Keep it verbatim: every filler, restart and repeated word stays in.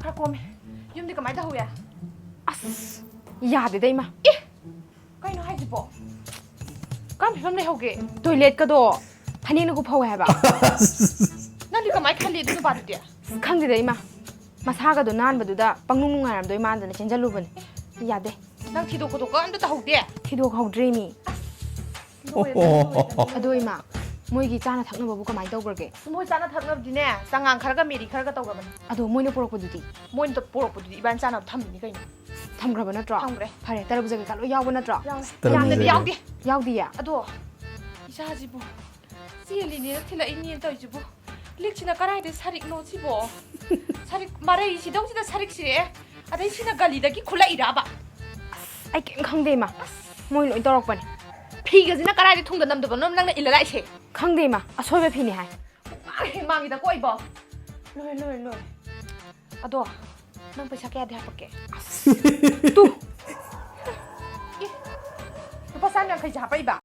ꯈꯔ ꯀꯣꯝꯃꯦ꯫ ꯌꯨꯝꯗꯤ ꯀꯃꯥꯏꯅ ꯇꯧꯍꯧꯏ? ꯑꯁ, ꯌꯥꯗꯦꯗ, ꯏꯃꯥ꯫ ꯑꯦ, ꯀꯩꯅꯣ ꯍꯥꯏꯁꯤꯕꯣ? ꯀꯔꯝꯕ ꯐꯤꯕꯝ ꯂꯩꯍꯧꯒꯦ? ꯇꯣꯏꯂꯦꯠꯀꯗꯣ ꯐꯅꯦꯛꯅ ꯀꯨꯞꯐꯧꯋꯦ ꯍꯥꯏꯕ꯫ ꯅꯪꯗꯤ ꯀꯃꯥꯏꯅ ꯈꯜꯂꯤ ꯑꯗꯨ ꯅꯨꯄꯥꯗꯨꯗꯤ? ꯑꯁ, ꯈꯪꯗꯦꯗ, ꯏꯃꯥ꯫ ꯃꯁꯥꯒꯗꯣ ꯅꯥꯟꯕꯗꯨꯗ ꯄꯪꯅꯨꯡ ꯅꯨꯡꯉꯥꯏꯔꯝꯗꯣꯏ ꯃꯥꯟꯗꯅ ꯆꯦꯟꯖꯜꯂꯨꯕꯅꯦ꯫ ꯌꯥꯗꯦ꯫ ꯅꯪ ꯊꯤꯗꯣꯛ ꯈꯣꯠꯇꯣꯛꯀ ꯑꯝꯇ ꯇꯧꯍꯧꯗꯦ? ꯊꯤꯗꯣꯛꯍꯧꯗ꯭ꯔꯦꯃꯤ꯫ ꯂꯣꯏꯔꯦꯗ, ꯂꯣꯏꯔꯦꯗ, ꯂꯣꯏꯔꯦꯗ꯫ ꯑꯗꯣ ꯏꯃꯥ, ꯃꯣꯏꯒꯤ ꯆꯥꯅ ꯊꯛꯅꯕꯕꯨ ꯀꯃꯥꯏꯅ ꯇꯧꯈ꯭ꯔꯒꯦ? ꯃꯣꯏ ꯆꯥꯅ ꯊꯛꯅꯕꯗꯤꯅꯦ, ꯆꯉꯥꯡ ꯈꯔꯒ ꯃꯦꯔꯤ ꯈꯔꯒ ꯇꯧꯔꯕꯅꯦ꯫ ꯑꯗꯣ ꯃꯣꯏꯅ ꯄꯨꯔꯛꯄꯗꯨꯗꯤ? ꯃꯣꯏꯅ ꯄꯨꯔꯛꯄꯗꯨꯗꯤ ꯏꯕꯥꯅꯤ ꯆꯥꯅꯕ ꯊꯝꯃꯤꯅꯤ ꯀꯩꯅꯣ꯫ ꯊꯝꯈ꯭ꯔꯕ ꯅꯠꯇ꯭ꯔꯣ? ꯊꯝꯈ꯭ꯔꯦ꯫ ꯐꯔꯦ, ꯇꯔꯕꯨꯖ ꯀꯩꯀꯥ ꯂꯣꯏ ꯌꯥꯎꯕ ꯅꯠꯇ꯭ꯔꯣ? ꯌꯥꯎꯔꯦ꯫ ꯇꯔꯕꯨꯖ ꯌꯥꯝꯅꯗꯤ ꯀꯩꯀꯥ꯫ ꯌꯥꯎꯗꯦ꯫ ꯌꯥꯎꯗꯤꯌꯦ? ꯑꯗꯣ ꯏꯆꯥꯁꯤꯕꯨ ꯆꯦꯜꯂꯤꯅꯦꯅ ꯊꯤꯜꯂꯛꯏꯅꯦꯅ ꯇꯧꯔꯤꯁꯤꯕꯨ꯫ ꯂꯤꯛꯁꯤꯅ ꯀꯔꯥꯏꯗꯩ ꯁꯔꯤꯛꯅꯣ ꯁꯤꯕꯣ? ꯁꯔꯤꯛ ꯃꯔꯩ ꯁꯤꯗꯧꯁꯤꯗ ꯁꯔꯤꯛ ꯁꯤꯔꯛꯑꯦ꯫ ꯑꯗꯩ ꯁꯤꯅ ꯒꯂꯤꯗꯒꯤ ꯈꯨꯠꯂꯛꯏꯔꯕ? ꯑꯁ, ꯑꯩ ꯀꯩꯝ ꯈꯪꯗꯦ, ꯏꯃꯥ꯫ ꯃꯣꯏ ꯂꯣꯏ ꯇꯧꯔꯛꯄꯅꯦ꯫ ꯐꯤꯒꯁꯤꯅ ꯀꯔꯥꯏꯗ ꯊꯨꯡꯗ ꯅꯝꯗꯕꯅꯣ ꯅꯪꯅ ꯏꯜꯂ ꯂꯥꯛꯏꯁꯦ? ꯈꯪꯗꯦ, ꯏꯃꯥ꯫ ꯑꯁꯣꯏꯕ ꯐꯤꯅꯦ ꯍꯥꯏ꯫ ꯃꯥꯡꯉꯦ, ꯃꯥꯡꯉꯤꯗꯀꯣ ꯑꯩꯕꯣ꯫ ꯂꯣꯏꯔꯦ, ꯂꯣꯏꯔꯦ, ꯂꯣꯏꯔꯦ꯫ ꯑꯗꯣ ꯅꯪ ꯄꯩꯁꯥ ꯀꯌꯥꯗꯤ ꯍꯥꯄꯛꯀꯦ? ꯇꯨ꯫ ꯑꯦ, ꯂꯨꯄꯥ ꯆꯥꯝ ꯌꯥꯡꯈꯩꯁꯦ ꯍꯥꯄꯛꯏꯕ?